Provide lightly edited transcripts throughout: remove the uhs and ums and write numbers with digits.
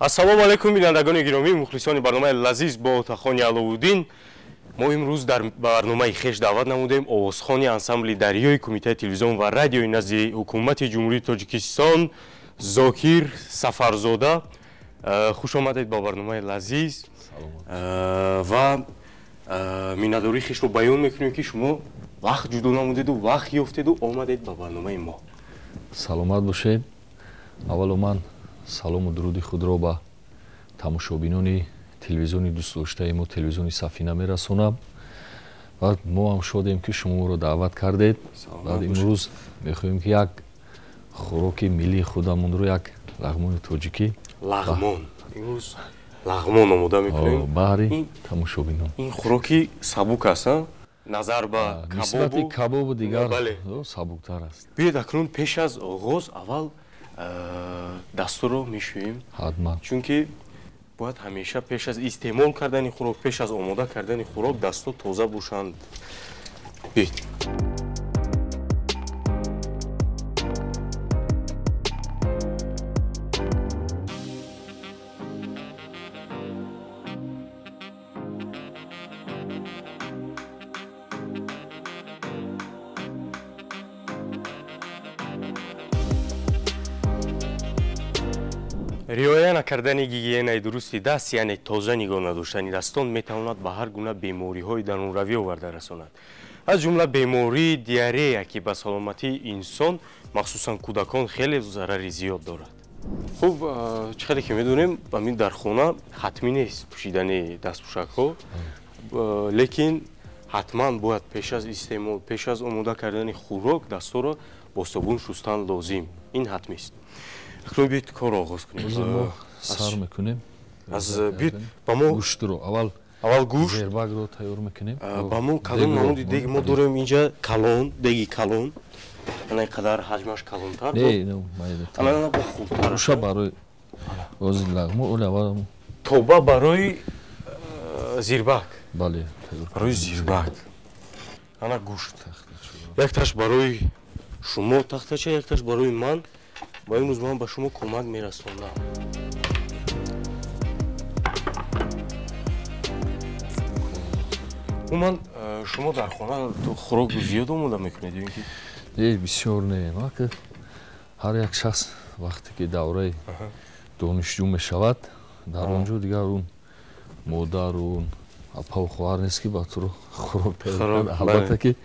Ассалому алайкум бинандагони гиромӣ, мухлисони барномаи лазиз бо Отахони Аловуддин. Мо имрӯз дар барномаи хеш даъват намудем овозхони ансамбли Дарёи Кумитаи телевизион ва радиои назди Ҳукумати Ҷумҳурии Тоҷикистон Зокир Сафарзода. Хуш омадед ба барномаи лазиз ва миннатдории хешро баён мекунем, ки шумо вақт ҷудо намудеду вақт ёфтеду омадед ба барномаи мо. Саломат бошед. Аввало ман салому дуруди худро ба тамошобинони телевизиони дӯстдоштаи мо, телевизиони Сафина мерасонам. Ва мо ҳам шодем, ки шумо моро даъват кардед. Баъд имрӯз мехоҳем, ки як хӯроки миллии худамонро, як лағмони тоҷикӣ. Лағмон. Имрӯз лағмон омода мекунем баҳри тамошобинон. Ин хӯроки сабук аст, назар ба нисбати кабобу дигар сабуктар аст. Биёед, акнун пеш аз оғоз аввал дастурро мешӯем. Ҳатман. Чунки бояд ҳамеша пеш аз истеъмол кардани хӯрок, пеш аз омода кардани хӯрок дастҳо тоза бошанд. Биёед. Риоя накардани гигиенаи дурусти даст, яъне тоза нигоҳ надоштани дастон, метавонад ба ҳар гуна бемориҳои дарунравӣ оварда расонад, аз ҷумла бемории диарея, ки ба саломатии инсон, махсусан кӯдакон, хеле зарари зиёд дорад. Хуб, чӣ қадре ки медонем, ҳамин дар хона ҳатмӣ нест пӯшидани дастпӯшакҳо, лекин ҳатман бояд пеш аз истеъмол, пеш аз омода кардани хӯрок дастҳоро бо собун шустан лозим. Ин ҳатмист. Акнун биёед корро оғоз кунем. Мо сар мекунем. Аз биёед ба мо гӯштро аввал, аввал гӯшт, зербагро тайёр мекунем. Ба мо кадом намуди дег мо дорем инҷа? Калон, деги калон. Ана ин қадар ҳаҷмаш калонтар. Не, не, ана бо хурдтар. Уша барои ози лағмо, оли аввал тоба барои зирбак. Бале, барои зирбак. Ана гӯшт. Якташ барои шумо тахтача, якташ барои ман. Ва имрӯз ман ба шумо кӯмак мерасонам. Умуман, шумо дар хона хӯрок зиёд омода мекунед ё ин ки? Не, бисёр не. Ҳар як шахс вақте ки давраи донишҷӯ мешавад, дар он ҷо дигар он модар, он апаву хоҳар нест, ки ба туро хӯрок тайёр кунад. Албатта ки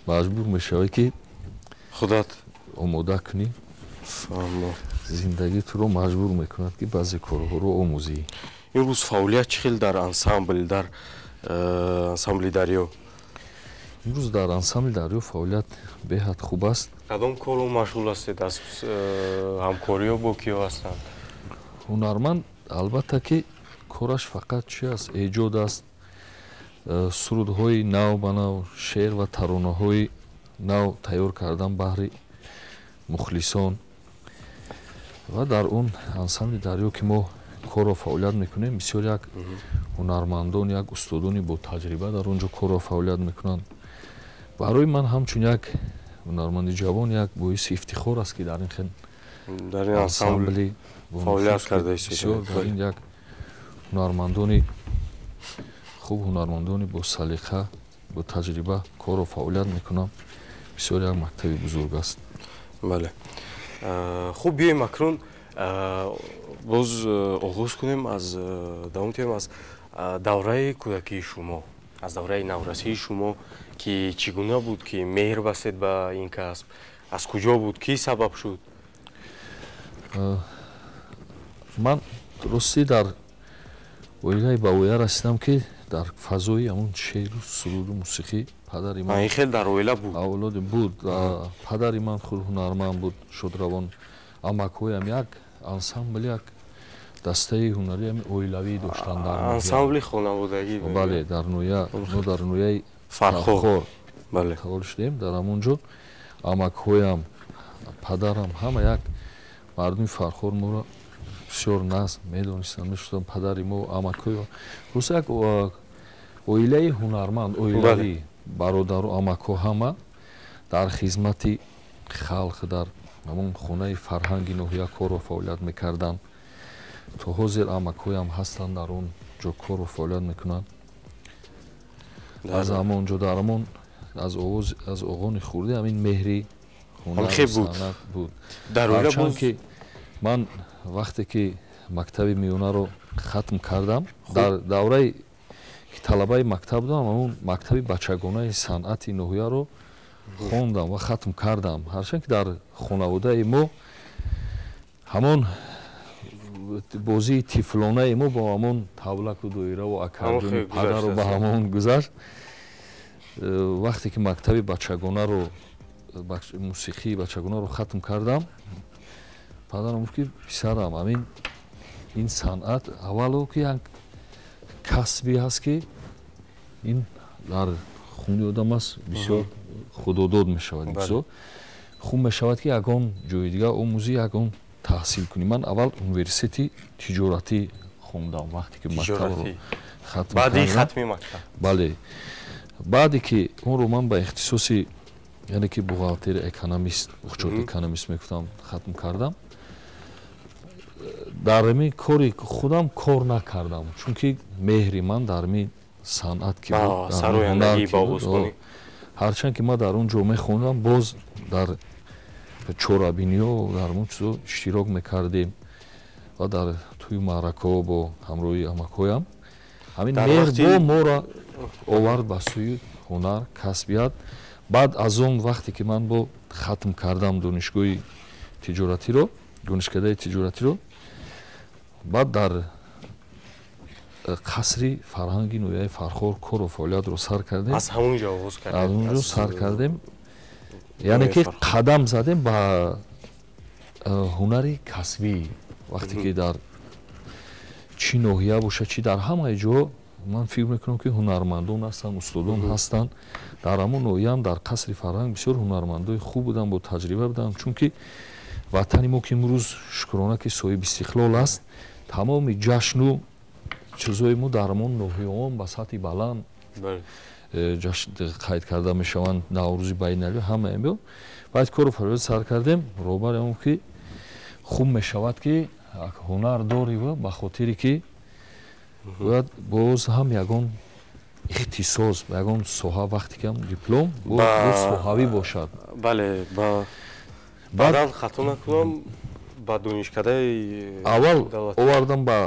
маҷбур мешавӣ, ки худат омода кунӣ. Зиндагӣ туро маҷбур мекунад, ки баъзе корҳоро омӯзӣ. Имрӯз фаъолият чӣ хел дар ансамбл, дар ансамбли Дарё? Имрӯз дар ансамбли Дарё фаъолият беҳад хуб аст. Кадом корро машғул ҳастед? Аз ҳамкориҳо бо киҳо ҳастанд? Ҳунарманд албатта ки кораш фақат чи аст? Эҷод аст. Сурудҳои нав ба нав, шеър ва таронаҳои нав тайёр кардан баҳри мухлисон. Ва дар он ансамбли Дарё, ки мо корро фаъолият мекунем, бисёр як ҳунармандон, як устодони бо таҷриба дар он ҷо корро фаъолият мекунанд. Барои ман ҳамчун як ҳунарманди ҷавон як боиси ифтихор аст, ки дар ин хел дар ин ансамбли фаъолият карда бисёр дар ин як ҳунармандони хуб, ҳунармандони бо салиқа, бо таҷриба корро фаъолият мекунам. Бисёр як мактаби бузург аст. Бале. Хуб, биёем акнун боз оғоз кунем, аз давом диҳем аз давраи кӯдакии шумо, аз давраи наврасии шумо, ки чӣ гуна буд, ки меҳр бастед ба ин касб, аз куҷо буд, кӣ сабаб шуд? Ман ростӣ дар оилаи ба оя расидам, ки дар фазои ҳамон шеъру суруду мусиқӣ падари ман ин хел дар оила буд? Авлоди буд. Падари ман худ ҳунарманд буд, шодравон. Амакҳоям як ансамбл, як дастаи ҳунарӣ оилавӣ доштанд дар ансамбли хонаводагӣ. Бале, дар ноя, мо дар нояи Фархор таваллуд шудем. Дар ҳамон ҷо амакҳоям, падарам, ҳама як мардуми Фархор моро бисёр назм медонистанд, мешуданд. Падари мо, амакҳои, рӯз як оилаи ҳунарманд, оилавӣ, бародару амакҳо ҳама дар хизмати халқ, дар ҳамон хонаи фарҳанги ноҳия корро фаъолият мекарданд. То ҳозир амакҳоям ҳастанд, дар он ҷо кору фаъолият мекунанд. Аз ҳамон ҷо дар ҳамон аз овоз, аз оғони хурдӣ ҳамин меҳри ҳунару санъат буд. Ҳарчанд ки ман вақте ки мактаби миёнаро хатм кардам, дар давраи ки талабаи мактаб будам, ҳамон мактаби бачагонаи санъати ноҳияро хондам ва хатм кардам. Ҳарчанд ки дар хонаводаи мо ҳамон бозии тифлонаи мо бо ҳамон тавлаку доираву аккордеони падару ба ҳамон гузашт. Вақте ки мактаби бачагонаро, мусиқии бачагонаро хатм кардам, падарам гуфт, ки писарам, ҳамин ин санъат аввало ки як касбе ҳаст, ки ин дар хуни одам аст, бисёр худодод мешавад, бисёр хуб мешавад, ки ягон ҷои дигар омӯзӣ, ягон таҳсил кунӣ. Ман аввал университети тиҷоратӣ хондам, вақте ки мактабро хатм. Баъди хатми мактаб? Бале, баъде ки онро ман ба ихтисоси, яъне ки бухгалтер, экономист, учёт экономист мегуфтам, хатм кардам, дар ҳамин кори худам кор накардам, чунки меҳри ман дар ҳамин санъат ки буд. Ҳарчанд ки ман дар он ҷо мехондам, боз дар чорабиниҳо, дар он чизо иштирок мекардем ва дар тӯи маъракаҳо бо ҳамроҳи амакҳоям. Ҳамин меҳр бо моро овард ба сӯи ҳунар, касбият. Баъд аз он вақте ки ман бо хатм кардам донишгоҳи тиҷоратиро, донишкадаи тиҷоратиро, баъд дар қасри фарҳанги ноҳияи Фархор кору фаъолиятро сар кардем. Аз ҳамон ҷо оғоз кардем? Аз он ҷо сар кардем, яъне ки қадам задем ба ҳунари касбӣ. Вақте ки дар чӣ ноҳия бошад, чӣ дар ҳамаи ҷо, ман фикр мекунам, ки ҳунармандон ҳастанд, устодон ҳастанд. Дар ҳамон ноҳияам дар қасри фарҳанг бисёр ҳунармандои хуб буданд, бо таҷриба буданд, чунки ватани мо, ки имрӯз, шукрона, ки соҳиби истиқлол аст, тамоми ҷашну чизҳои мо дар ҳамон ноҳияҳом ба сатҳи баланд қайд карда мешаванд, Наврӯзи байналмилалӣ, ҳама ин. Баъд кору фаъолият сар кардем. Роҳбари он ки хуб мешавад, ки ҳунар дорӣ, ба хотире ки бояд боз ҳам ягон ихтисос, ягон соҳа, вақте ки диплом соҳавӣ бошад. Бале, баъдан, хато накунам, ба донишкадаи Аввал овардам ба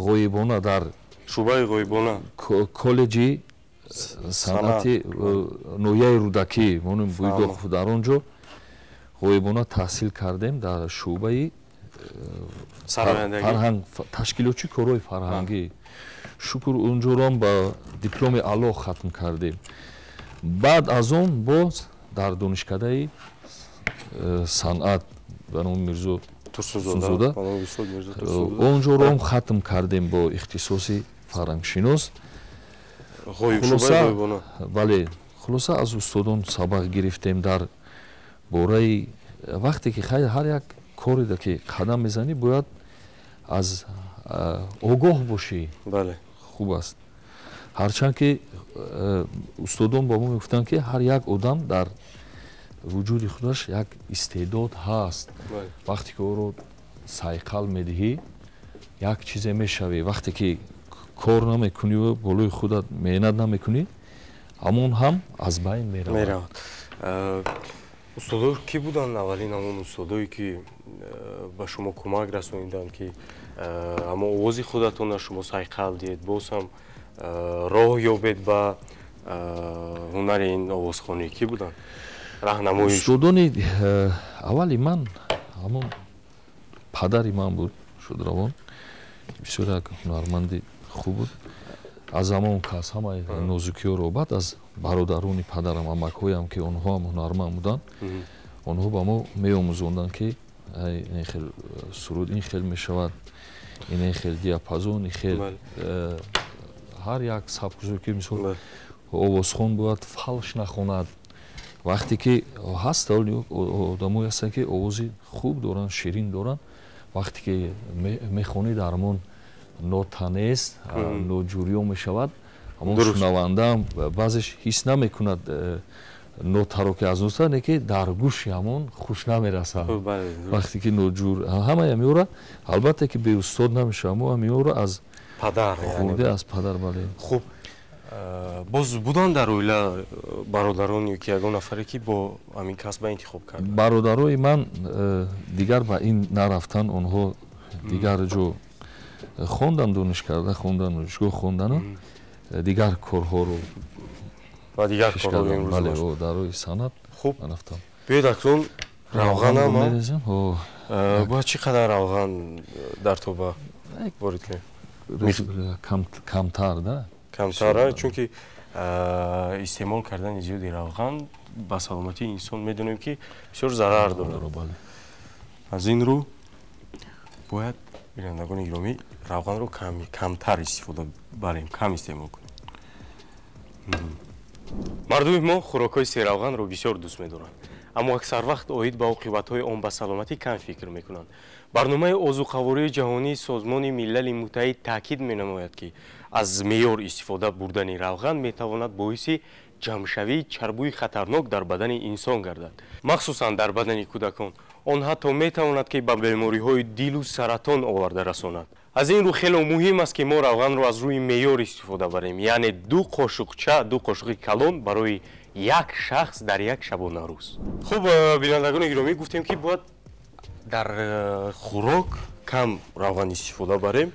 ғоибона дар шӯъбаи ғоибона. Коллеҷи санъати ноҳияи Рӯдакӣ, Буйдоқов, дар он ҷо ғоибона таҳсил кардем дар шӯъбаи фарҳанг, ташкилотчи корҳои фарҳангӣ. Шукр, унҷорам ба дипломи аъло хатм кардем. Баъд аз он боз дар донишкадаи санъат ба номи Мирзо Турсунзода, онҷором хатм кардем бо ихтисоси фарҳангшинос. Бале, хулоса, аз устодон сабақ гирифтем дар бораи вақте ки ҳар як кореда ки қадам мезанӣ, бояд аз огоҳ бошӣ, хуб аст. Ҳарчанд ки устодон ба мо мегуфтанд, ки ҳар як одам дар вуҷуди худаш як истеъдод ҳаст, вақте ки ӯро сайқал медиҳӣ, як чизе мешавӣ, вақте ки кор намекунӣ, болои худат меҳнат намекунӣ, ҳамон ҳам аз байн меравад. Устодо кӣ буданд, аввалин ҳамон устодое, ки ба шумо кӯмак расониданд, ки ҳамон овози худатонро шумо сайқал диҳед, боз ҳам роҳ ёбед ба ҳунари ин овозхонӣ? Кӣ буданд раҳнамои? Устодони аввали ман ҳамон падари ман буд, шудравон, бисёр як ҳунарманди хуб буд. Аз ҳамон кас ҳамаи нозукиҳоро, баъд аз бародарони падарам, амакҳоям, ки онҳо ҳам ҳунарманд буданд, онҳо ба мо меомӯзонданд, ки ин хел суруд ин хел мешавад, ин хел диапазон, ин хел ҳар як сабку, ки мисол овозхон бояд фальш нахонад. Вақте ки ҳаст одамое ҳастанд, ки овози хуб доранд, ширин доранд, вақте ки мехонӣ, дар ҳамон нота нест, ноҷӯриё мешавад, ҳамон шунавандаам баъзеш ҳис намекунад. Нотаро ки аз носта не ки дар гӯши ҳамон хуш намерасад. Вақте ки ноҷур ҳамаи ҳамиёра албатта ки бе устод намешавад, мо ҳамиёра аз падар хурде аз падар, бале. Хуб, боз буданд дар оила бародарон ё ки ягон нафаре ки бо ҳамин касба интихоб кард? Бародарои ман дигар ба ин нарафтанд, онҳо дигар ҷо хондан, донишкарда хондан, донишгоҳ хондану дигар корҳоро ва дигар корҳоро имрӯз бале, дар роҳи санъат нарафтам. Биёед акнун равғанам бояд чӣ қадар равған дар тоба ворид кунем? Камтар, да? Камтар, чунки истеъмол кардани зиёди равған ба саломатии инсон медонем ки бисёр зарар дорад. Аз ин рӯ бояд бинандагони гиромӣ равғанро камтар истифода барем, кам истеъмол кунем. Мардуми мо хӯрокҳои серавғанро бисёр дӯст медоранд, аммо аксар вақт оид ба оқибатҳои он ба саломатӣ кам фикр мекунанд. Барномаи озуқавории ҷаҳонии Созмони Милали Муттаҳид таъкид менамояд, ки аз меъёр истифода бурдани равған метавонад боиси ҷамъшавии чарбӯи хатарнок дар бадани инсон гардад, махсусан дар бадани кӯдакон. Он ҳатто метавонад ки ба бемориҳои дилу саратон оварда расонад. Аз ин рӯ хело муҳим аст, ки мо равғанро аз рӯи меъёр истифода барем, яъне ду қошуқча, ду қошуқи калон барои як шахс дар як шабонарӯз. Хуб, бинандагони гиромӣ, гуфтем ки бояд дар хӯрок кам равған истифода барем,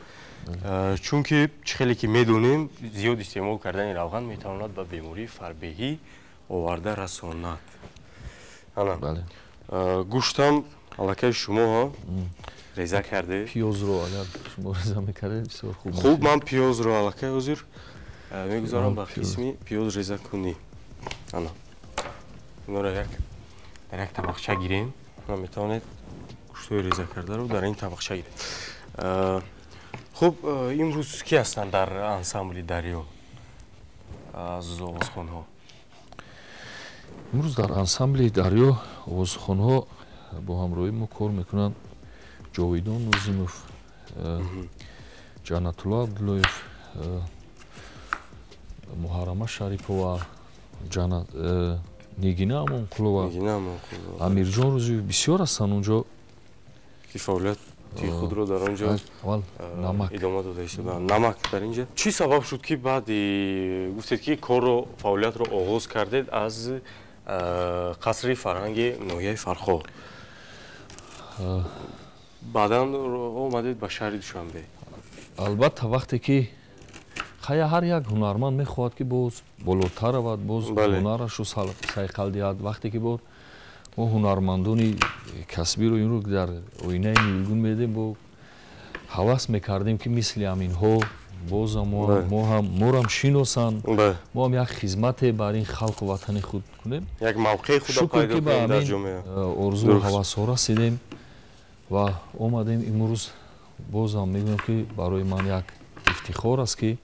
чунки чӣ хеле ки медонем, зиёд истеъмол кардани равған метавонад ба бемории фарбеҳӣ оварда расонад. Ана гӯштам аллакай шумо реза кардед. Пиёзро агар шумо реза мекардед бисёр хуб. Хуб, ман пиёзро аллакай ҳозир мегузарам ба қисми пиёз резакунӣ. Ана инора як дар як табақча гирем. Метавонед гӯштҳои реза кардаро дар ин табақча гиред. Хуб, имрӯз ки ҳастанд дар ансамбли Дарё аз овозхонҳо? Имрӯз дар ансамбли Дарё овозхонҳо бо ҳамроҳи мо кор мекунанд Ҷовидон Нозимов, Ҷаннатулло Абдуллоев, Муҳаррама Шарипова, Нигина Амонқулова, Амирҷон Рӯзиев, бисёр ҳастанд онҷо ки фаъолияти худро дар он ҷо идома дода истодаанд. Намак дар ин ҷо. Чӣ сабаб шуд ки баъди гуфтед ки корро, фаъолиятро оғоз кардед аз қасри фарҳанги ноҳияи Фархор, баъдан омадед ба шаҳри Душанбе? Албатта, вақте ки хая ҳар як ҳунарманд мехоҳад ки боз болотар равад, боз ҳунарашро сайқал диҳад. Вақте ки бо мо ҳунармандони касбиро инро дар оинаи нилгун медидем, бо ҳавас мекардем ки мисли ҳаминҳо бозам морам шиносанд, мо ҳам як хизмате бар ин халқу ватани худ кунем, як мавқеи худро пайдо кунем дар ҷомеа. Орзу ҳавасҳо расидем ва омадем имрӯз. Бозам мегӯям ки барои ман як ифтихор аст ки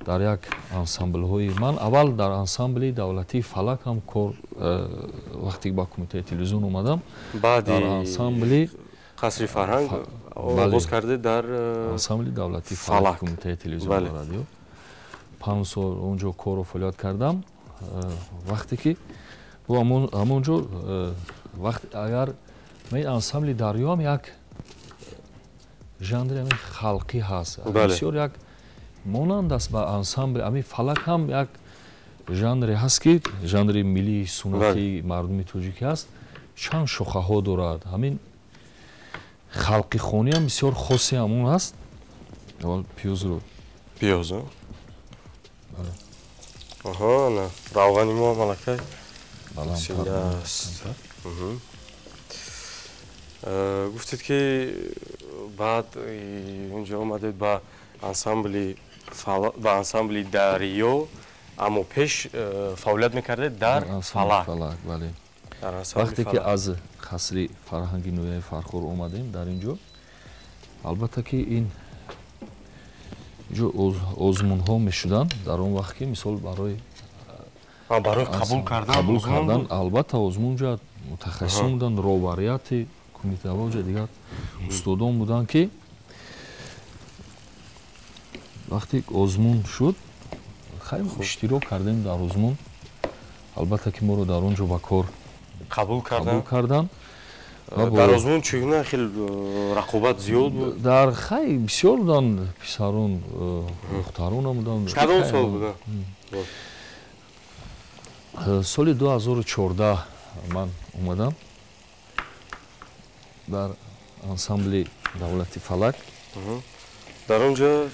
дар як ансамблҳои ман аввал дар ансамбли давлатии Фалак ҳам кор, вақте ба кумитаи телевизион омадам, дар ансамбли қасри фарҳанг оғоз кардед дар ансамбли давлатии Фалак кумитаи телевизион ва радио 5 сол онҷо кору фаъолият кардам. Вақте ки ҳамон ҷо вақт агар ансамбли Дарё ҳам як жанри ҳамин халқӣ ҳаст, бисёр як монанд аст ба ансамбли ҳамин Фалак ҳам як жанре ҳаст ки жанри миллии суннатии мардуми тоҷикӣ аст, чанд шохаҳо дорад. Ҳамин халқи хонӣ ҳам бисёр хоси ҳамон аст. Аввал пиёзро, пиёз, аҳа, на равғани мо ҳам аллакай расидааст. Гуфтед ки баъд онҷо омадед ба ансамбли Дарё, аммо пеш фаъолият мекардед дар Фалак. Бале, вақте ки аз қасри фарҳанги ноҳияи Фархор омадем дар ин ҷо, албатта ки ин ҷо озмунҳо мешуданд дар он вақт ки мисол барои қабул кардан, албатта озмун ҷо мутахассисон буданд, роҳбарияти кумитаҳо ҷо дигар устодон буданд ки вақте озмун шуд, хайр иштирок кардем дар озмун. Албатта ки моро дар он ҷо ба кор қабул карданд. Дар озмун чӣ гуна хел рақобат зиёд буд? Дар хай бисёр буданд писарон, духтаронам буданд. Кадом сол буда? Соли 2014 ман омадам дар ансамбли давлати Фалак. Дар он ҷо?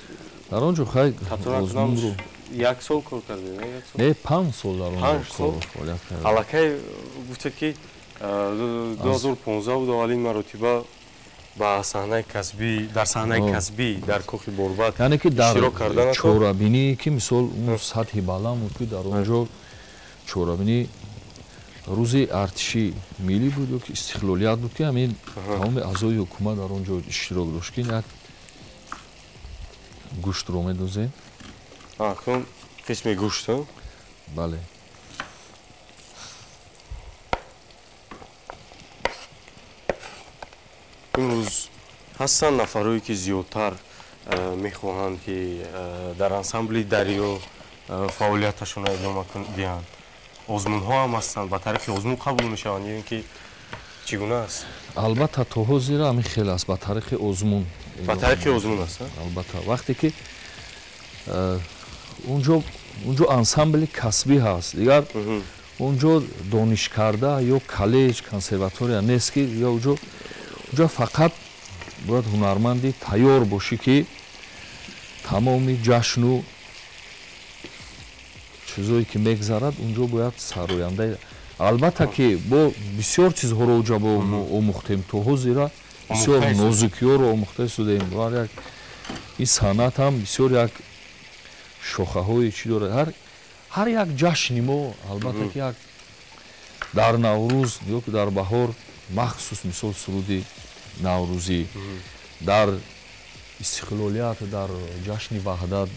Дар он ҷо хай озмунро як сол кор кардед? Не, 5 сол дар он ҷо кор фаъолият кардем. Аллакай гуфтед ки 2015 буд аввалин маротиба ба саҳнаи касбӣ, дар саҳнаи касбӣ дар кохи Борбад яъне ки дар чорабинӣ ки мисол он сатҳи баланд буд ки дар он ҷо чорабинӣ рӯзи артиши миллӣ буд ё ки истиқлолият буд ки ҳамин тамоми аъзои ҳукумат дар он ҷо иштирок дошт ки як гӯштро медозем. Қисми гӯшт? Бале. Имрӯз ҳастанд нафарое ки зиёдтар мехоҳанд ки дар ансамбли Дарё фаъолияташонро идома диҳанд. Озмунҳо ҳам ҳастанд, ба тариқи озмун қабул мешаванд ё ин ки чӣ гуна аст? Албатта то ҳозира ҳамин хел аст, ба тариқи озмун. Ба тариқи озмун аст? Албатта. Вақте ки унҷо ансамбли касбӣ ҳаст, дигар унҷо донишкарда ё коллеҷ, консерватория нест ки ё унҷо фақат бояд ҳунарманди тайёр бошӣ ки тамоми ҷашну чизое ки мегзарад унҷо бояд сароянда. Албатта ки бо бисёр чизҳоро унҷо мо омӯхтем, то ҳозира бисёр нозукиҳоро омӯхта истодем. Ҳар як ин санъат ҳам бисёр як шохаҳои чӣ дорад. Ҳар як ҷашни мо албатта ки як дар Наврӯз ё ки дар баҳор махсус мисол суруди наврӯзӣ, дар истиқлолият, дар ҷашни ваҳдат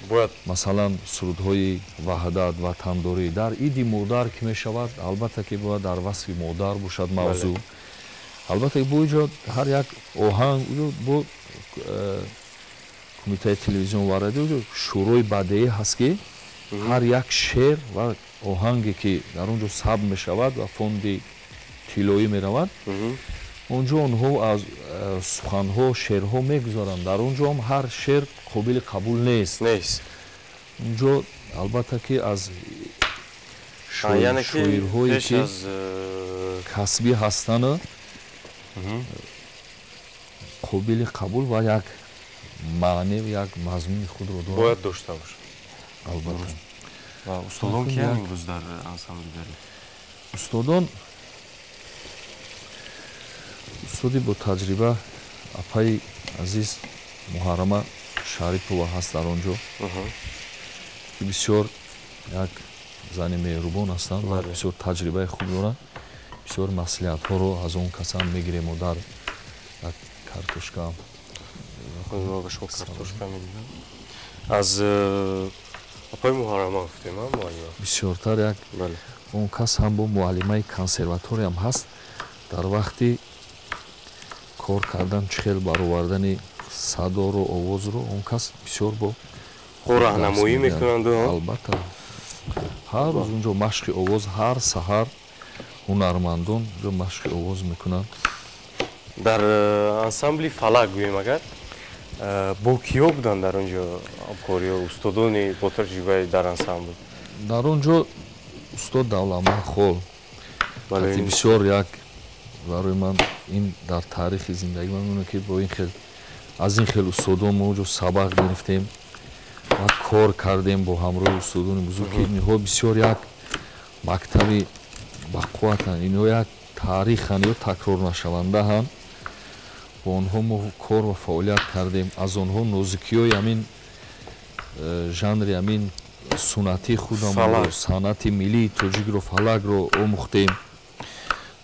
бояд масалан сурудҳои ваҳдат, ватандорӣ, дар иди модар ки мешавад албатта ки бояд дар васфи модар бошад мавзӯъ. Албатта бо инҷо ҳар як оҳанг бо кумитаи телевизион ва радио шӯрои бадеӣ ҳаст ки ҳар як шеър ва оҳанге ки дар он ҷо сабт мешавад ва фонди тиллоӣ меравад, онҷо онҳо аз суханҳо, шеърҳо мегузоранд. Дар он ҷо ҳам ҳар шеър қобили қабул нест. Онҷо албатта ки аз шоирҳое ки касбӣ ҳастанд қобили қабул ва як маъне, як мазмуни худро дорад. Бояд дошта бошад. Албатта. Ва устодон киянд имрӯз дар ансамбли Дарё? Устодон устоди бо таҷриба апаи азиз Муҳаррама Шарипова ҳаст дар он ҷо ки бисёр як зани меҳрубон ҳастанд ва бисёр таҷрибаи хуб доранд. Бисёр маслиҳатҳоро аз он касам мегирем. Дар як картошка картошка медиҳам. Аз апаи Муҳаррама гуфтем, муаллима. Бисёртар як он кас ҳам бо муаллимаи консерваториям ҳаст. Дар вақти кор кардан, чӣ хел баровардани садоро, овозро он кас бисёр бо роҳнамоӣ мекунанд. Албатта ҳар рӯз унҷо машқи овоз, ҳар саҳар ҳунармандон унҷо машқи овоз мекунанд. Дар ансамбли Фалак гӯем агар бо киё буданд дар он ҷо ҳамкориё, устодони бо таҷрибаи дар ансамбл? Дар он ҷо устод Давлатман Хол бисёр як барои ман ин дар таърихи зиндагӣ ман мемонад ки бо ин хел аз ин хел устодон мо онҷо сабақ гирифтем ва кор кардем бо ҳамроҳи устодони бузург ки инҳо бисёр як мактаби бақувватанд, инҳо як таъриханд ё такрорнашавандаанд. Бо онҳо мо кор ва фаъолият кардем. Аз онҳо нозукиҳои ҳамин жанри ҳамин суннатии худамонро, санъати миллии тоҷикро, фалакро омӯхтем.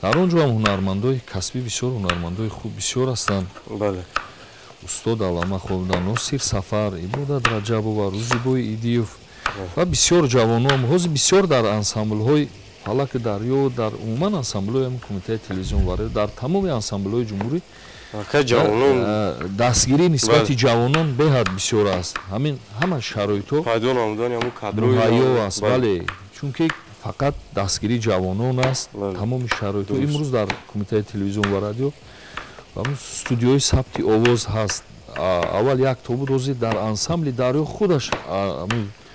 Дар он ҷо ҳам ҳунармандои касбӣ бисёр, ҳунармандои хуб бисёр ҳастанд. Устод Аллама Холда, Носир Сафар, Ибодат Раҷабова, Рӯзибой Идиев ва бисёр ҷавонон. Ҳозир бисёр дар ансамблҳои Фалаки Дарё, дар умуман ансамблҳои ҳамин кумитаи телевизион ва радио, дар тамоми ансамблҳои ҷумҳурӣ дастгирӣ нисбати ҷавонон беҳад бисёр аст. Ҳамин ҳама шароитҳо пайдо намудани ҳамун кадрои муҳайё аст. Бале, чунки Фақат дастгирии ҷавонон аст, тамоми шароитҳо. Имрӯз дар Кумитаи телевизион ва радио студияи сабти овоз ҳаст. Аввал як то буд, ҳозир дар ансамбли Дарё худаш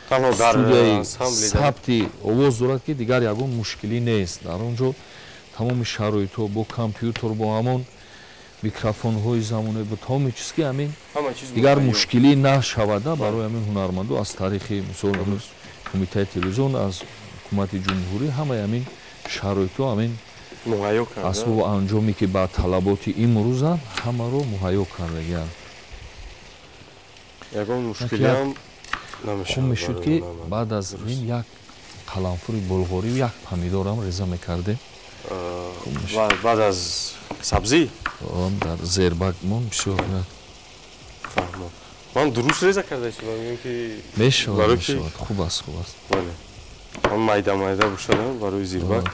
студияи сабти овоз дорад, ки дигар ягон мушкилӣ нест. Дар он ҷо тамоми шароитҳо бо компютер, бо ҳамон микрофонҳои замонавӣ, бо тамоми чиз, ки ҳамин дигар мушкилӣ нашавада барои ҳамин ҳунармандо аз таърихи мисол Кумитаи телевизион, аз ҳукумати ҷумҳурӣ ҳамаи ҳамин шароитҳо, ҳамин асбобу анҷоме ки ба талаботи имрӯзанд, ҳамаро муҳайё кардагианд. Ягон мушкилиам намешавад. Хуб мешуд, ки баъд аз ин як қаламфури булғорию як помидорам реза мекардем. Баъд аз сабзӣ? Дар зербакмон бисёр. Фаҳмам. Ман дуруст реза карда истодам ё ки мешавад? Мешавад, хуб аст, хуб аст. Бале, ман майда майда бошадам барои зирбак.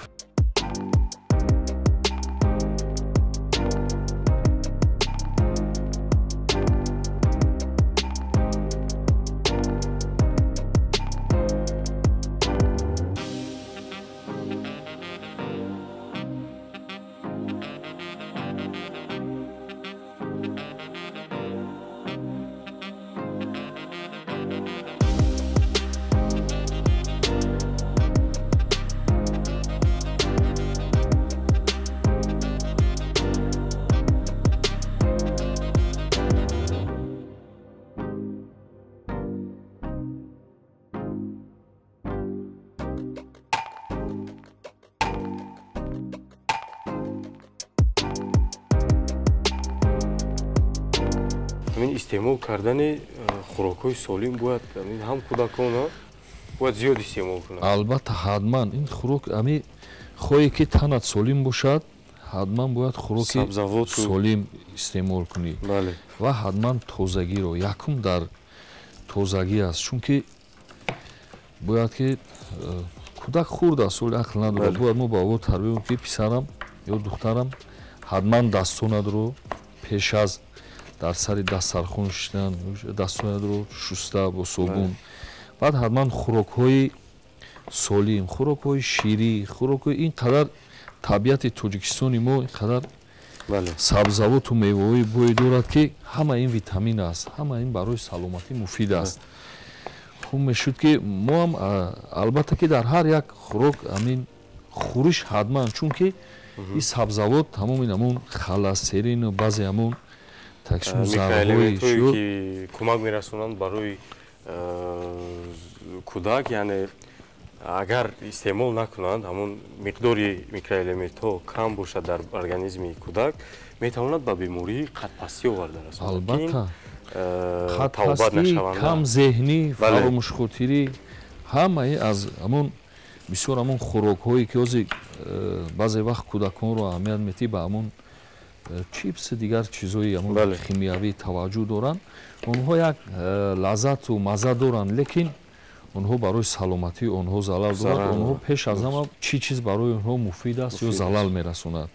Истеъмол кардани хӯрокҳои солим бояд ҳам кӯдакон бояд зиёд истеъмол кунанд. Албатта, ҳатман ин хӯрок, ами хоҳе ки танат солим бошад, ҳатман бояд хӯроки солим истеъмол кунӣ ва ҳатман тозагиро. Якум дар тозагӣ аст, чунки бояд ки кӯдак хурд аст, оли ақл надорад, бояд мо ба ӯ тарбия кунем, ки писарам ё духтарам ҳатман дастонатро пеш аз дар сари дастархон шиштан дастонатро шуста бо собун. Баъд ҳатман хӯрокҳои солим, хӯрокҳои ширӣ, хӯрокҳои ин қадар табиати Тоҷикистони мо ин қадар сабзавоту меваҳои бой дорад, ки ҳама ин витамин аст, ҳама ин барои саломатӣ муфид аст. Хуб мешуд, ки мо ҳам албатта ки дар ҳар як хӯрок ҳамин хӯриш ҳатман, чунки ин сабзавот тамоми ҳамон холестерину баъзе ҳамон микроэлементҳое ки кӯмак мерасонанд барои кӯдак, яъне агар истеъмол накунанд, ҳамон миқдори микроэлементҳо кам бошад дар организми кӯдак, метавонад ба бемории қадпастӣ оварда расонад. Албатта, қадпастӣ, камзеҳнӣ, фаромӯшхотирӣ, ҳамаи аз ҳамон бисёр ҳамон хӯрокҳое ки ҳозир баъзе вақт кӯдаконро аҳамият метиҳӣ, ба ҳамон чипс, дигар чизҳои ҳамон химиявӣ таваҷҷӯҳ доранд. Онҳо як лаззату мазза доранд, лекин онҳо барои саломатии онҳо залал доранд. Онҳо пеш аз ҳама чӣ чиз барои онҳо муфид аст ё залал мерасонад.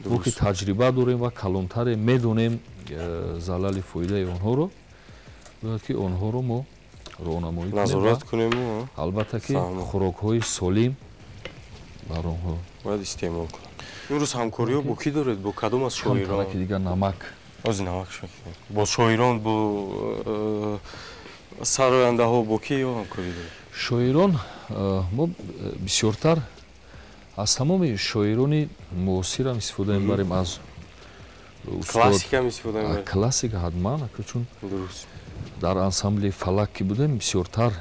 Мо ки таҷриба дорем ва калонтаре медонем залали фоидаи онҳоро, бояд ки онҳоро мо роҳнамоӣ назорат кунем. Албатта ки хӯрокҳои солим бар онҳо бояд истеъмол кунем. Имрӯз ҳамкориҳо бо кӣ доред? Бо кадом аз шоирон? Ки дигар намак. Ҳозир намак шуд. Бо шоирон, бо сарояндаҳо бо кӣ ҳамкорӣ доред? Шоирон мо бисёртар аз тамоми шоирони муосирам истифода мебарем, аз классикам истифода мебарем. Классика ҳатман, чун дар ансамбли Фалак ки будем, бисёртар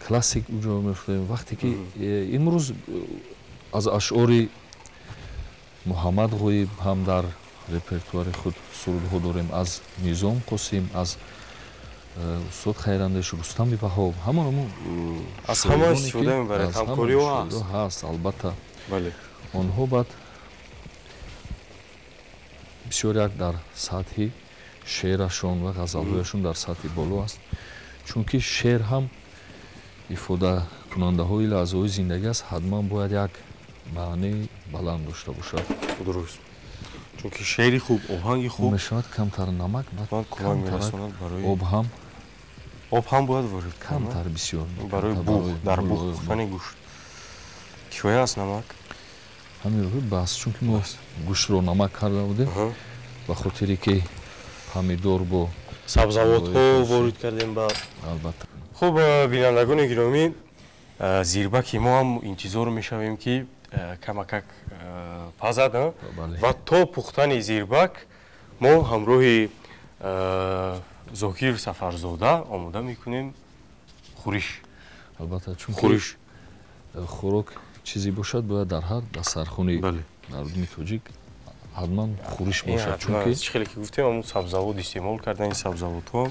классик уҷо мешудем. Вақте ки имрӯз аз ашъори Муҳаммад Ғоиб ҳам дар репертуари худ сурудҳо дорем, аз Низом Қосим, аз устод Хайрандеш, Рустами Ваҳоб, ҳамон аз ҳама истифода мебаред, ҳамкориҳо ҳаст? Ҳаст, албатта. Онҳо баъд бисёр як дар сатҳи шеърашон ва ғазалҳояшон дар сатҳи боло аст, чунки шеър ҳам ифодакунандаҳои лаҳзаҳои зиндагӣ аст, ҳатман бояд як маънии баланд дошта бошад. Дуруст, чунки шеъри хуб, оҳанги хуб мешавад камтар намак, баъд кӯмак мерасонад барои об ҳам. Об ҳам бояд ворид камтар бисёр барои буғ, дар буғ пухтани гӯшт. Кифоя аст намак? Ҳамин бас, чунки мо гӯштро намак карда будем, ба хотире ки помидор бо сабзавотҳо ворид кардем ба албатта. Хуб, бинандагони гиромӣ, зирбаки мо ҳам интизор мешавем ки камакак пазад ва то пухтани зирбак мо ҳамроҳи Зокир Сафарзода омода мекунем хӯриш. Албатта, чунки хӯриш хӯрок чизе бошад, бояд дар ҳар дастархони мардуми тоҷик ҳатман хӯриш бошад, чунки чӣ хеле ки гуфтем, ҳамун сабзавот истеъмол кардани сабзавотҳо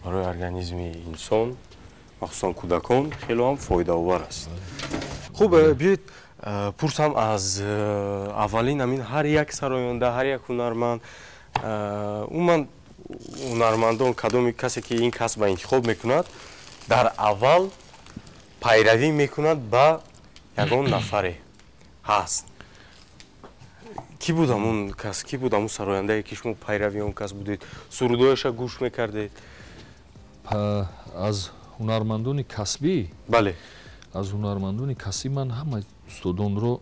барои организми инсон, махсусан кӯдакон, хеле ҳам фоидаовар аст. Хуб, биёед пурсам аз аввалин ҳамин ҳар як сароянда, ҳар як ҳунарманд, умуман ҳунармандон, кадоми касе ки ин касба интихоб мекунад, дар аввал пайравӣ мекунад ба ягон нафаре ҳаст. Кӣ буд ҳамун кас? Кӣ буд ҳамун сарояндае ки шумо пайрави он кас будед, сурудҳояша гӯш мекардед? Аз ҳунармандони касбӣ? Бале. Аз ҳунармандони касбӣ ман ҳама устодонро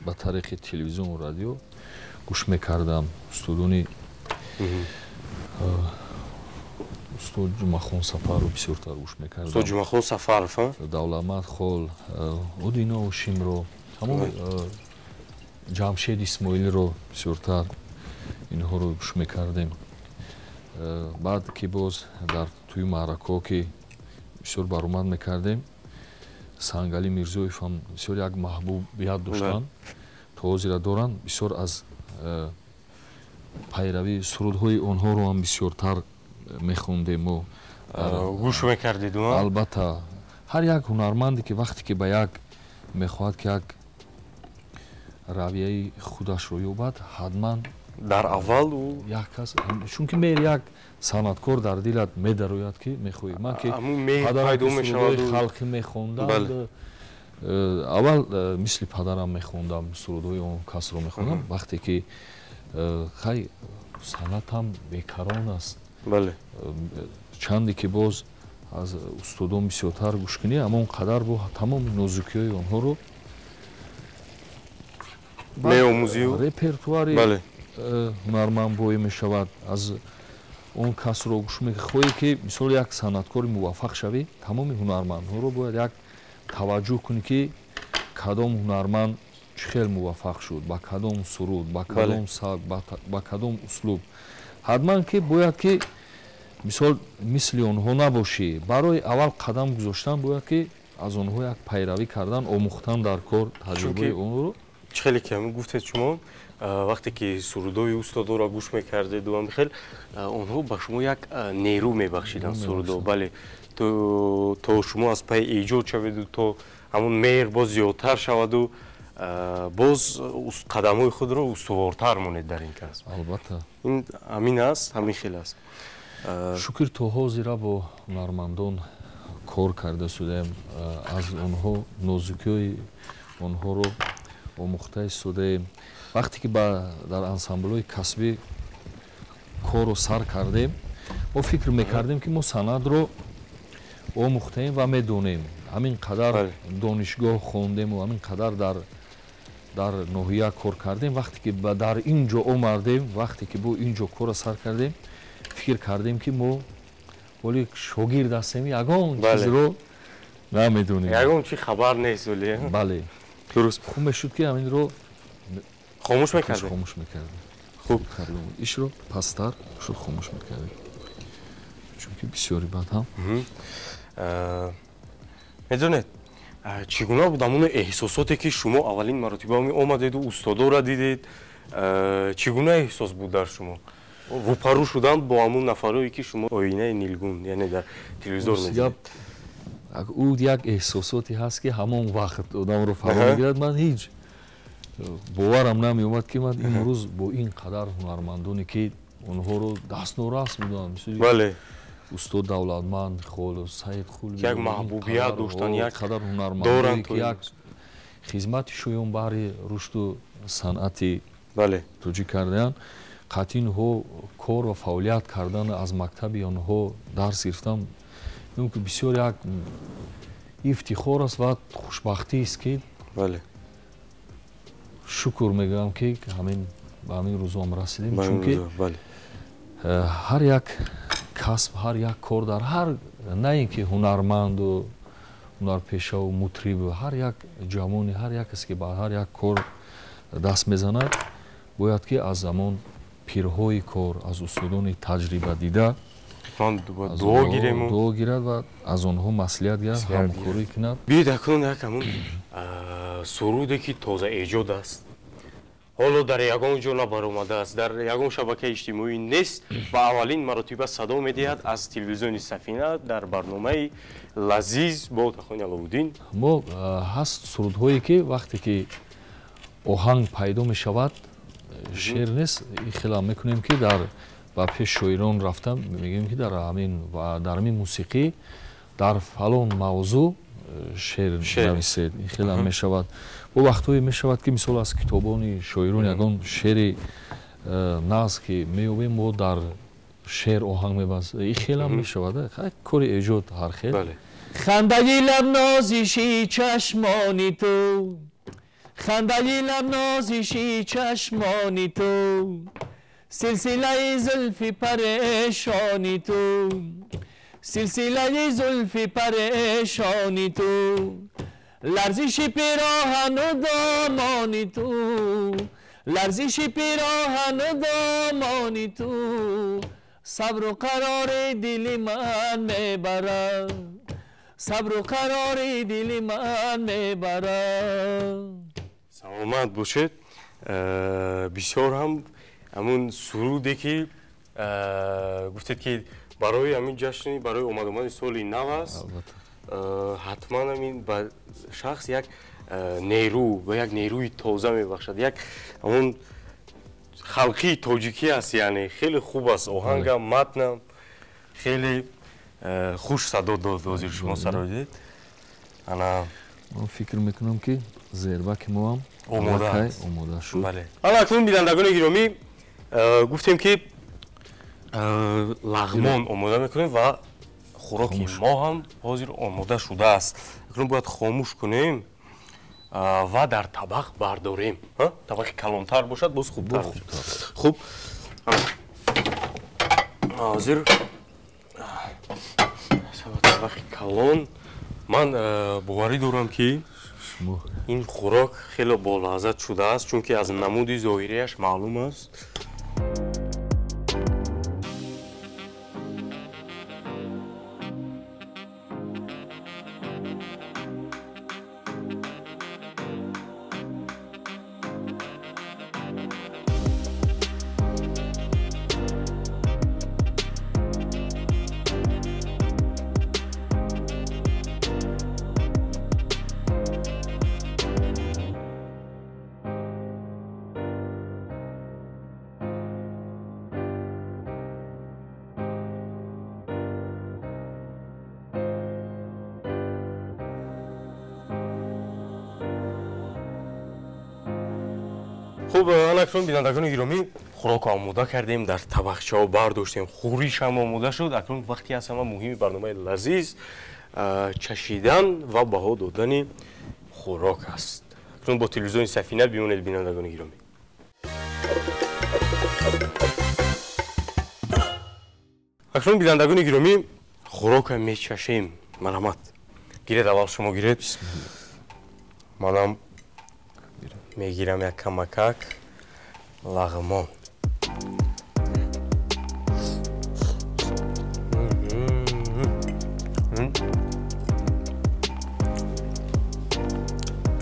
ба тариқи телевизиону радио гӯш мекардам. Устодони устод Ҷумахон Сафаров бисёртар гӯш мекардам. Устод Ҷумахон Сафаров, Давлатмад Хол, Одино Ошимро, ҳамон Ҷамшед Исмоилро бисёртар инҳоро гӯш мекардем. Баъд ки боз дар тӯи маъракаҳо ки бисёр баромад мекардем, Сангали Мирзоев ҳам бисёр як маҳбубият доштанд, то ҳозира доранд. Бисёр аз пайравии сурудҳои онҳоро ҳам бисёртар мехондем мо. Гӯш мекардед? Албатта, ҳар як ҳунарманде ки вақте ки ба як мехоҳад ки як равияи худашро ёбад, ҳатман дар аввал ӯ як кас, чунки меҳр як санъаткор дар дилат медарояд ки мехоҳӣ. Ман ки падарам халқӣ мехондам, аввал мисли падарам мехондам, сурудҳои он касро мехондам. Вақте ки хай санъатам бекарон аст, чанде ки боз аз устодон бисёртар гӯш кунӣ, ҳамон қадар бо тамоми нозукиҳои онҳоро меомӯзию репертуари ҳунарманд бой мешавад. Аз он касро гӯш мехоҳӣ ки мисол як санъаткори муваффақ шавӣ, тамоми ҳунармандҳоро бояд як таваҷҷӯҳ кунӣ ки кадом ҳунарманд чӣ хел муваффақ шуд, ба кадом суруд, ба кадом сабк, ба кадом услуб. Ҳатман ки бояд ки мисол мисли онҳо набошӣ. Барои аввал қадам гузоштан бояд ки аз онҳо як пайравӣ кардан, омӯхтан дар кор, таҷрибаи онро. Чӣ хеле ки ҳамин гуфтед шумо, вақте ки сурудҳои устодоро гӯш мекардед ва хел онҳо ба шумо як нерӯ мебахшиданд сурудҳо, бале, то шумо аз пайи эҷод шаведу то ҳамун меҳр боз зиёдтар шаваду боз қадамҳои худро устувортар монед дар ин касб. Албатта, ин ҳамин аст, ҳамин хел аст. Шукр, то ҳозира бо ҳунармандон кор карда шудаем, аз онҳо нозукиҳои онҳоро омӯхта истодаем. Вақте ки дар ансамблҳои касбӣ корро сар кардем, мо фикр мекардем ки мо санъатро омӯхтаем ва медонем. Ҳамин қадар донишгоҳ хондему ҳамин қадар дар ноҳия кор кардем. Вақте ки дар ин ҷо омардем, вақте ки бо ин ҷо корро сар кардем, фикр кардем ки мо ҳоли шогирд ҳастем, ягон чизро намедонем, ягон чи хабар нест. Бале, дуруст. Хуб мешуд ки ҳаминро хомӯш мекардем. Хомӯш мекардем. Хуб, ишро пасттар шуд хомӯш мекардем, чунки бисёри баъд ҳам медонед чӣ гуна буд ҳамон эҳсосоте ки шумо аввалин маротиба омадеду устодоро дидед? Чӣ гуна эҳсос буд дар шумо рӯпарӯ шудан бо ҳамун нафарое ки шумо оинаи нилгун, яъне дар телевизор медидед? Ӯ як эҳсосоте ҳаст ки ҳамон вақт одамро фаро мегирад. Ман ҳеҷ боварам намеомад ки ман имрӯз бо ин қадар ҳунармандоне ки онҳоро дастнорас буданд, бале, устод Давлатманд Холов, Саид Хулбӣ, як маҳбубият доштанд, як қадар ҳунармандоне ки як хизмати шоён баҳри рушду санъати тоҷик кардаанд, қатъи онҳо кор ва фаъолият кардан, аз мактаби онҳо дарс гирифтан, ки бисёр як ифтихор аст ва хушбахтист, ки шукр мегӯям, ки ҳамин ба ҳамин рӯзҳоам расидем, чунки ҳар як касб, ҳар як кор дар ҳар, на ин ки ҳунарманду ҳунарпешаву мутрибу, ҳар як ҷавони, ҳар як касе ки ба ҳар як кор даст мезанад, бояд ки аз ҳамон пирҳои кор, аз устодони таҷрибадида дуо гирад ва аз онҳо маслиҳат гирад, ҳамкорӣ кунад. Биёед, акнун як ҳамун суруде, ки тоза эҷод аст, ҳоло дар ягон ҷо набаромадааст, дар ягон шабакаи иҷтимоӣ нест, ба аввалин маротиба садо медиҳад аз телевизиони Сафина дар барномаи Лазиз бо Тахони Аловуддин. Мо ҳаст сурудҳое, ки вақте ки оҳанг пайдо мешавад, шеър нест, хелам мекунем, ки дар ба пеш шоирон рафта мегӯем, ки дар ҳамин мусиқӣ, дар фалон мавзӯъ шеър нависед. Хелам мешавад. Бо вақтҳое мешавад, ки мисол аз китобони шоирон ягон шеъри нағз ки меёбем, мо дар шеър оҳанг мебаст. Хелам мешавад, кори эҷод ҳар хел. Хандаи лабнозиши чашмони ту, хандаи лабнозиши чашмони ту, силсилаи зулфи парешони ту, силсилаи зулфи парешони ту, ларзиши пироҳану домони ту, ларзиши пироҳану домони ту, сабру қарори дили ман мебарад, сабру қарори дили ман мебарад. Саломат бошед. Бисёр ҳам ҳамун суруде, ки гуфтед, ки барои ҳамин ҷашни, барои омадомади соли нав аст, ҳатман ҳамин ба шахс як нерӯ ва як нерӯи тоза мебахшад, як ҳамун халқии тоҷикӣ аст, яъне хеле хуб аст оҳангам, матнам хеле хуш садо дод. Ҳозир шумо сароидед. Ана ман фикр мекунам, ки зербаки мо ҳам омода шуд. Ана акнун, бинандагони гиромӣ, гуфтем, ки лағмон омода мекунем ва хӯроки мо ҳам ҳозир омода шудааст. Акнун бояд хомӯш кунем ва дар табақ бардорем. Табақи калонтар бошад, боз хубтар. Хуб, ҳозир табақи калон. Ман боварӣ дорам, ки ин хӯрок хеле болаззат шудааст, чунки аз намуди зоҳирияш маълум аст. Хуб, анакнун, бинандагони гиромӣ, хӯрокро омода кардем, дар табақчаҳо бардоштем, хӯришам омода шуд. Акнун вақти аз ҳама муҳими барномаи Лазиз чашидан ва баҳо додани хӯрок аст. Акнун бо телевизиони Сафина бимонед, бинандагони гиромӣ. Акнун, бинандагони гиромӣ, хӯрока мечашем. Марҳамат, гиред, аввал шумо гиред, манам мегирам як камакак лағмон.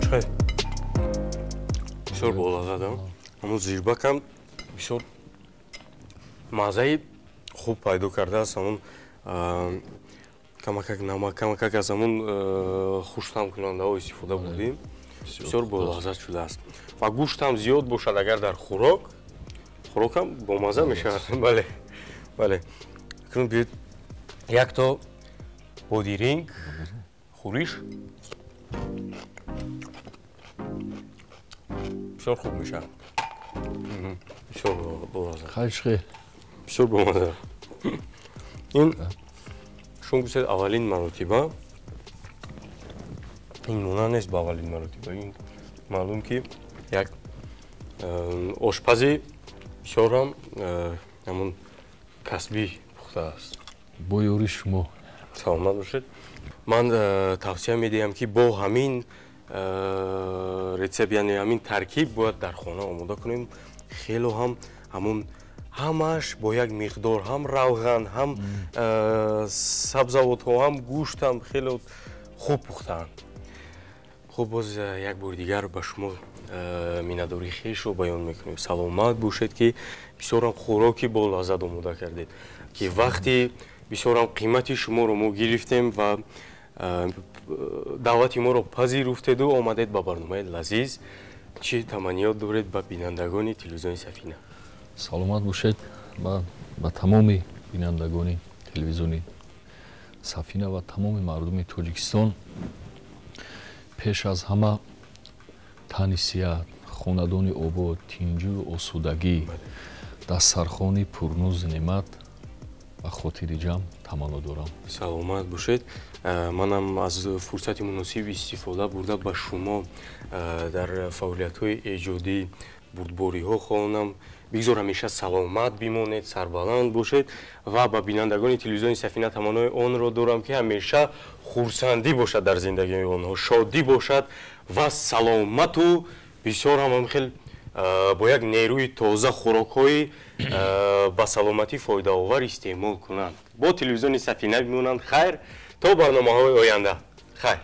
Чӣ бисёр болаззат. Ҳамун зирбакам бисёр маззаи хуб пайдо кардааст, ҳамун камакак намак, камакак аз ҳамун хуштаъмкунандаҳо истифода бурдем, бисёр болаззат шудааст. Ва гӯштам зиёд бошад агар дар хӯрок, хӯрокам бомазза мешавад. Бале, бале. Акнун биёед якто бодиринг, хӯриш бисёр хуб мешавад. Бисёр бомаза. Хайр. Бисёр бомаза. Ин шумо гуфтед, аввалин маротиба, ин гуна нест. Ба аввалин маротиба ин маълум, ки як ошпази бисёрам ҳамун касбӣ пухтааст. Бо ёри шумо. Саломат бошед. Ман тавсия медиҳам, ки бо ҳамин рецепт, яъне ҳамин таркиб, бояд дар хона омода кунем. Хело ҳам ҳамун ҳамааш бо як миқдор, ҳам равған, ҳам сабзавотҳо, ҳам гӯшт ҳам хело хуб пухтаанд. Хуб, боз як бори дигар ба шумо миннатдории хешро баён мекунем. Саломат бошед, ки бисёрам хӯроки болаззат омода кардед, ки вақти бисёрам қимати шуморо мо гирифтем ва даъвати моро пазируфтеду омадед ба барномаи «Лазиз». Чӣ таманниёт доред ба бинандагони телевизиони «Сафина»? Саломат бошед. Ман ба тамоми бинандагони телевизиони «Сафина» ва тамоми мардуми Тоҷикистон пеш аз ҳама тани сиҳат, хонадони обод, тинҷу осудагӣ, дастархони пурнузу неъмат ва хотири ҷамъ таманно дорам. Саломат бошед. Манам аз фурсати муносиб истифода бурда, ба шумо дар фаъолиятҳои эҷодӣ бурдбориҳо хоҳонам. Бигзор ҳамеша саломат бимонед, сарбаланд бошед. Ва ба бинандагони телевизиони «Сафина» таманнои онро дорам, ки ҳамеша хурсандӣ бошад дар зиндагии онҳо, шодӣ бошад ва саломату бисёр ҳам хел бо як нерӯи тоза хӯрокҳои ба саломатӣ фоидаовар истеъмол кунанд, бо телевизиони «Сафина» бимонанд. Хайр, то барномаҳои оянда, хайр.